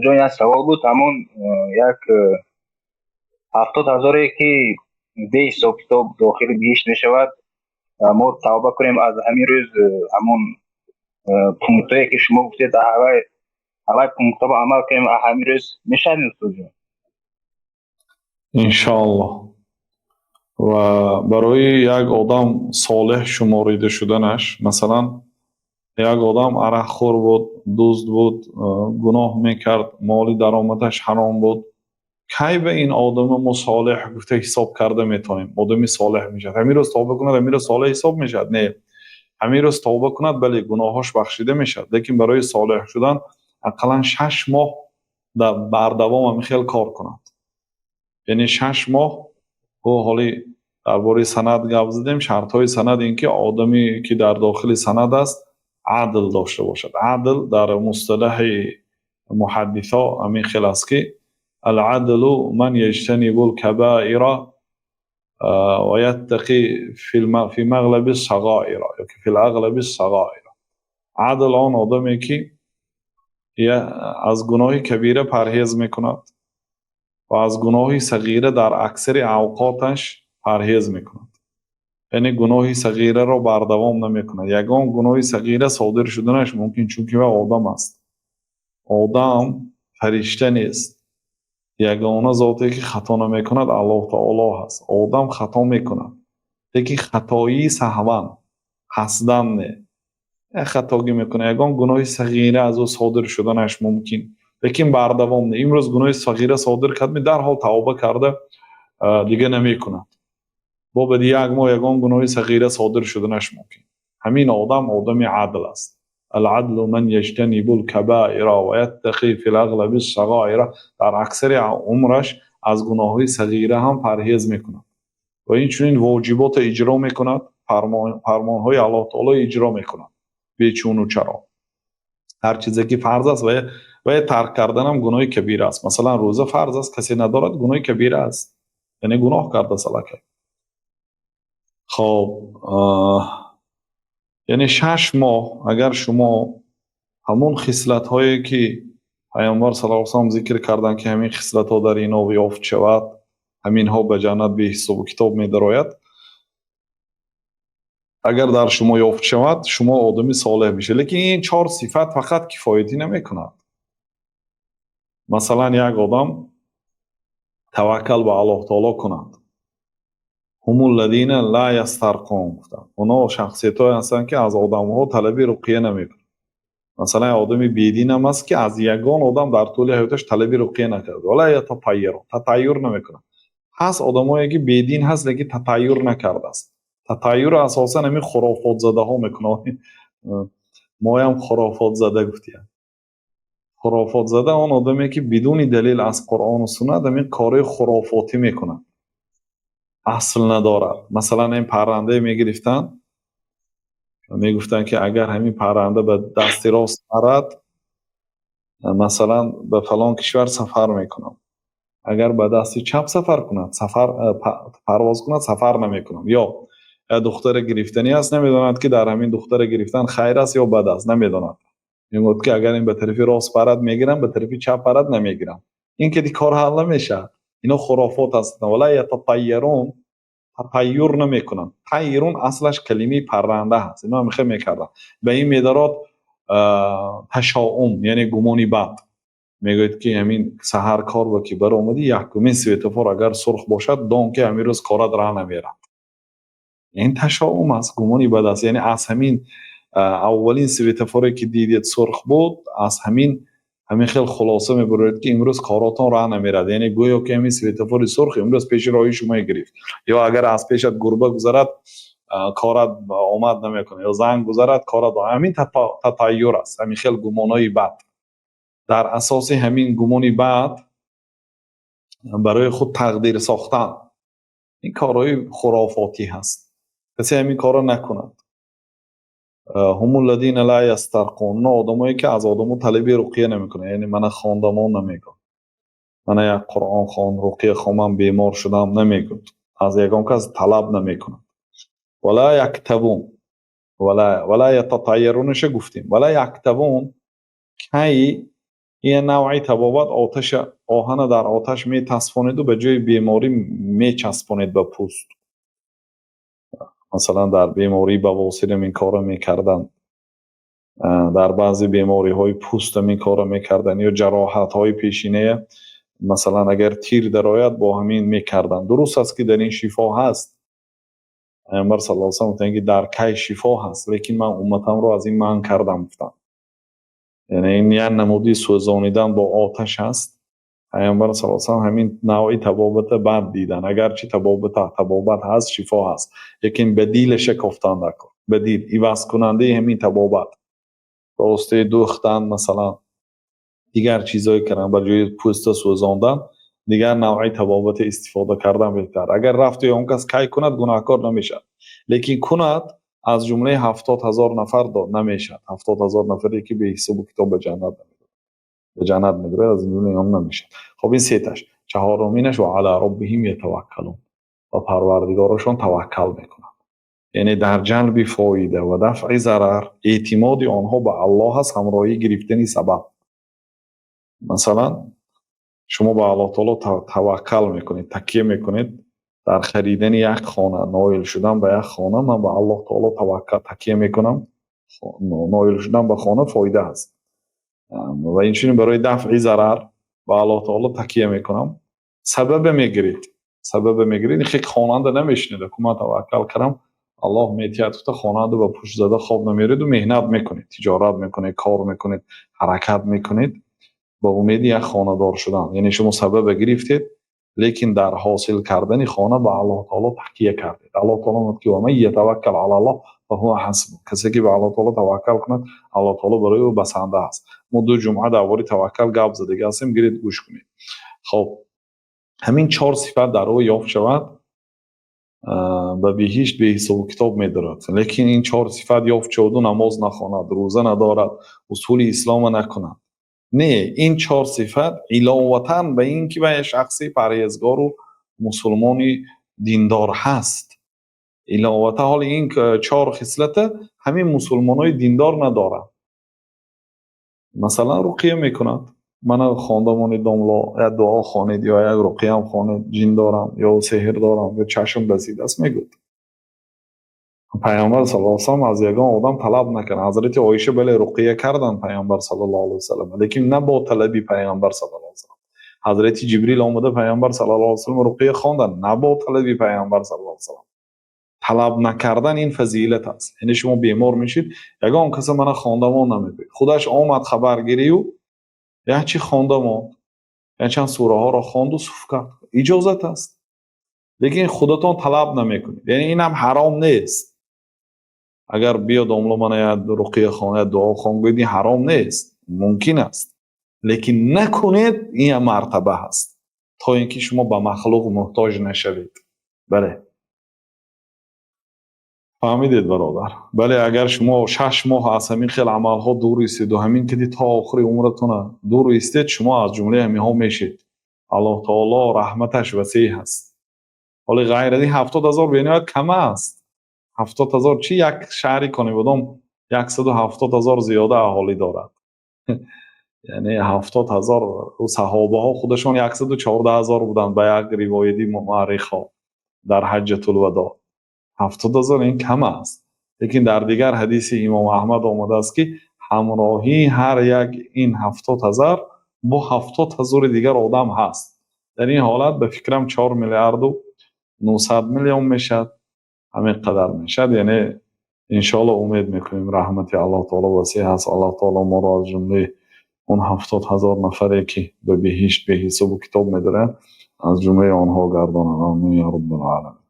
Устодҷон, як савол буд. Ҳамон як 70 ҳазоре, ки беҳисоб китоб дохили биҳишт мешавад, мо тавба кунем, аз ҳамин рӯз ҳамон пунктҳое, ки шумо гуфтед, ҳавай пунктҳо амал кунем, ҳамин рӯз мешавад, устодҷон? Иншоаллоҳ. Ва барои як одам солеҳ шуморида шуданаш, масалан, як одам арақхӯр буд, дузд буд, гуноҳ мекард, моли даромадаш ҳаром буд, кай ба ин одама мо солеҳ гуфта ҳисоб карда метавонем? Одами солеҳ мешавад, ҳамин рӯз тавба кунад, ҳамин рӯз солеҳ ҳисоб мешавад? Не, ҳамин рӯз тавба кунад, бале, гуноҳҳош бахшида мешавад, лекин барои солеҳ шудан ақаллан 6 моҳ бардавом ҳамин хел кор кунад. Яъне 6 моҳ. Ӯ ҳоли дар бораи санад гап задем. Шартҳои санад ин ки одаме, ки дар дохили санад аст, адл дошта бошад. Адл дар мусталаҳи муҳаддисо ҳамин хел аст, ки العدل من يجتنب الكبائر ويتقي في مغلب الصغائر yoki في الأغلب الصغائر. Адл он одаме, ки аз гуноҳи кабира парҳез мекунад ва аз гуноҳи сағира дар аксари авқоташ парҳез мекунад, яъне гуноҳи сағираро бардавом намекунад. Ягон гуноҳи сағира содир шуданаш мумкин, чунки вай одам аст. Одам фаришта нест. Ягона зоте, ки хато намекунад, Аллоҳ таоло ҳаст. Одам хато мекунад, лекин хатоии саҳван, қасдан не, як хатогӣ мекунад. Ягон гуноҳи сағира аз ӯ содир шуданаш мумкин, лекин бардавом не. Имрӯз гуноҳи сағира содир кард, дарҳол тавба карда, дига намекунад. Бо баъди як моҳ ягон гуноҳи сағира содир шуданаш мумкин. Ҳамин одам одами адл аст. العدل من يجتنب الكبائر ويتقي في الأغلب الصغائر. Дар аксари умраш аз гуноҳҳои сағира ҳам парҳез мекунад ва инчунин воҷиботро иҷро мекунад, фармонҳои Аллоҳ таоло иҷро мекунад бечуну чаро. Ҳар чизе, ки фарз аст ва тарк карданам гуноҳи кабира аст. Масалан, рӯза фарз аст, касе надорад, гуноҳи кабира аст, яъне гуноҳ кардааст аллакай. Хоб, яъне 6 моҳ агар шумо ҳамон хислатҳое, ки Пайғамбар саллаллоҳу алайҳи васаллам зикр карданд, ки ҳамин хислатҳо дар инҳо ёфт шавад, ҳаминҳо ба ҷаннат беҳисобу китоб медарояд, агар дар шумо ёфт шавад, шумо одами солеҳ мешавед. Лекин ин чор сифат фақат кифоятӣ намекунад. Масалан, як одам таваккал ба Аллоҳ таоло кунад. هم الذين لا يسترقون гуфтанд. Онҳо шахсиятҳое ҳастанд, ки аз одамҳо талаби руқия намекунанд. Масалан, одами бединам аст, ки аз ягон одам дар тӯли ҳаёташ талаби руқия накард. ولا يتطيرون, татайюр намекунад. Ҳаст одамое, ки бедин ҳаст, лекин татайюр накардааст. Татайюрро асосан ҳамин хурофотзадаҳо мекунанд. Моям хурофотзада гуфтиям. Хурофотзада он одаме, ки бидуни далел аз Қуръону суннат ҳамин кори хурофотӣ мекунад, асл надорад. Масалан, ин паррандае мегирифтанд, мегуфтанд, ки агар ҳамин парранда ба дасти рост парад, масалан, ба фалон кишвар сафар мекунам, агар ба дасти чап сафар кунад, сафар парвоз кунад, сафар намекунам. Ё як духтаре гирифтанӣ аст, намедонад, ки дар ҳамин духтаре гирифтан хайр аст ё бад аст, намедонад. Мегӯяд, ки агар ин ба тарафи рост парад, мегирам, ба тарафи чап парад, намегирам. Ин ки кор ҳал намешавад. Ино хурофот ҳастанд. ولا يتطيرون, татайюр намекунанд. طيرٌ аслаш калимаи парранда ҳаст. Ино ҳамихел мекарданд. Ба ин медарод ташоум, яъне гумони бад. Мегӯяд, ки ҳамин саҳар кор ба ки баромадӣ, якумин светофор агар сурх бошад, дон, ки ҳамин рӯз корат раҳ намерад. Ин ташоум аст, гумони бад аст. Яъне аз ҳамин аввалин светофоре, ки дидед, сурх буд, аз ҳамин хел хулоса мебарояд, ки имрӯз коротон раҳ намерад. Яъне гӯё ки ҳамин светофори сурх имрӯз пеши роҳи шумо гирифт. Ё агар аз пешат гурба гузарад, корат омад намекунад, ё занг гузарад, корат. Ҳамин татайюр аст, ҳамин хел гумонҳои бад. Дар асоси ҳамин гумони бад барои худ тақдир сохтан, ин корҳои хурофотӣ ҳаст. Касе ҳамин корро накунад. هم الذين لا يسترقون, оно одамое, ки аз одамо талаби руқия намекунанд, яъне мана хондамо намегӯяд, мана як Қуръон хон, руқия хон, ман бемор шудам намегӯяд, аз ягон кас талаб намекунад. ولا يكتوون, ولا يتطيرون ша гуфтем. ولا يكتوون, кай Ин навъи табобат: оташа, оҳана дар оташ метасфонеду ба ҷои беморӣ мечаспонед ба пӯст. Масалан, дар бемории бавосир ин корро мекарданд, дар баъзе бемориҳои пӯст ин корро мекарданд ё ҷароҳатҳои пешиная, масалан, агар тир дарояд, бо ҳамин мекарданд. Дуруст аст, ки дар ин шифо ҳаст. Пайғамбар саллаллоҳу алайҳи васаллам гуфтанд, ки дар кай шифо ҳаст, лекин ман умматамро аз ин манъ кардам, гуфтанд. Яъне ин як намуди сӯзонидан бо оташ аст. Пайғамбар саллаллоҳу алайҳи васаллам ҳамин навъи табобата бад диданд. Агарчи табобат ҳаст, шифо ҳаст, лекин бадилаша кофтан даркор, бадил, ивазкунандаи ҳамин табобат, ба воситаи дӯхтан, масалан, дигар чизҳое кардан, ба ҷои пӯста сӯзондан дигар навъи табобата истифода кардан беҳтар. Агар рафту он кас кай кунад, гунаҳкор намешавад, лекин кунад, аз ҷумлаи 70 000 нафар намешавад. 70 000 нафаре, ки беҳисобу китоб ба ҷаннат медорад, аз ҷумлаи он намешавад. Хоб, ин сеташ. Чаҳоруминаш: ва ала роббиҳим ятаваккалун, ба парвардигорашон таваккал мекунанд. Яъне дар ҷалби фоида ва дафъи зарар эътимоди онҳо ба Аллоҳ аст, ҳамроҳӣ гирифтани сабаб. Масалан, шумо ба Аллоҳ таоло таваккал мекунед, такя мекунед дар харидани як хона, ноил шудан ба як хона. Ман ба Аллоҳ таоло таваккал, такя мекунам, ноил шудан ба хона фоида аст. Ва инчунин барои дафъи зарар ба Аллоҳ таоло такя мекунам. Сабаба мегиред, сабаба мегиред. Ин хел хонанда намешунед, ку ман таваккал кардам, Аллоҳ метиҳад, гуфта хонанда ба пушт зада хоб намереду меҳнат мекунед, тиҷорат мекунед, кор мекунед, ҳаракат мекунед ба умеди як хонадор шудан. Яъне шумо сабаба гирифтед, лекин дар ҳосил кардани хона ба Аллоҳ таоло такя кардед. Аллоҳ таоло мегӯяд, ки ومن يتوكل على الله فهو حسبه. Касе ки ба Аллоҳ таоло таваккал кунад, Аллоҳ таоло барои ӯ басанда аст. Мо ду ҷумъа дар бораи таваккал гап задага ҳастем, гиред, гӯш кунед. Хоб, ҳамин чор сифат дар ӯ ёфт шавад, ба биҳишт беҳисобу китоб медорад. Лекин ин чор сифат ёфт шаваду намоз нахонад, рӯза надорад, усули ислома накунад, не, ин чор сифат иловатан ба ин ки вай шахси парҳезгору мусулмони диндор ҳаст, иловата ҳоли ин чор хислата ҳамин мусулмонои диндор надоранд. Масалан, руқия мекунад. Мана хонда монед, домло, як дуо хонед ё як руқияам хонед, ҷин дорам ё сеҳр дорам ё чашм басид аст, мегӯяд. Пайғамбар саллаллоҳу алайҳи васаллам аз ягон одам талаб накард. Ҳазрати Оиша, бале, руқия карданд Пайғамбар саллаллоҳу алайҳи васаллам, лекин на бо талаби Пайғамбар саллаллоҳу алайҳи васаллам. Ҳазрати Ҷибрил омада, Пайғамбар саллаллоҳу алайҳи васаллам руқия хонданд, на бо талаби Пайғамбар саллаллоҳу алайҳи васаллам. Талаб накардан ин фазилат аст. Яъне шумо бемор мешед, ягон каса мана хондамон намегӯяд. Худаш омад хабаргирию як чи хонда монд, якчанд сураҳоро хонду суф кард, иҷозат аст, лекин худатон талаб намекунед. Яъне инам ҳаром нест. Агар биё, домло, мана як руқия хон, як дуо хон гӯед, ин ҳаром нест, мумкин аст, лекин накунед, ин як мартаба ҳаст, то ин ки шумо ба махлуқ муҳтоҷ нашавед. Бале, фаҳмидед, бародар? Бале, агар шумо 6 моҳ аз ҳамин хел амалҳо дур истеду ҳамин киди то охири умратона дур истед, шумо аз ҷумлаи ҳаминҳо мешед. Аллоҳ таоло раҳматаш васеъ ҳаст. Ҳоли ғайр аз ин, 70 000 бениҳоят кама аст. 70 000 чи? Як шаҳри Конибодом 170 000 зиёда аҳолӣ дорад. Яъне 70 000. Саҳобаҳо худашон 114 000 буданд, ба як ривояти муаррихҳо, дар ҳаҷҷатулвадо. 70 000 ин кам аст, лекин дар дигар ҳадиси имом Аҳмад омадааст, ки ҳамроҳии ҳар як ин 70 000 бо 70 000-и дигар одам ҳаст. Дар ин ҳолат, ба фикрам, 4 миллиарду 900 миллион мешавад, ҳамин қадар мешавад. Яъне, иншоалло, умед мекунем, раҳмати Аллоҳ таоло васеъ ҳаст. Аллоҳ таоло моро аз ҷумлаи он 70 000 нафаре, ки ба биҳишт беҳисобу китоб медоранд, аз ҷумлаи онҳо гардонад. Омин ё роббалоламин.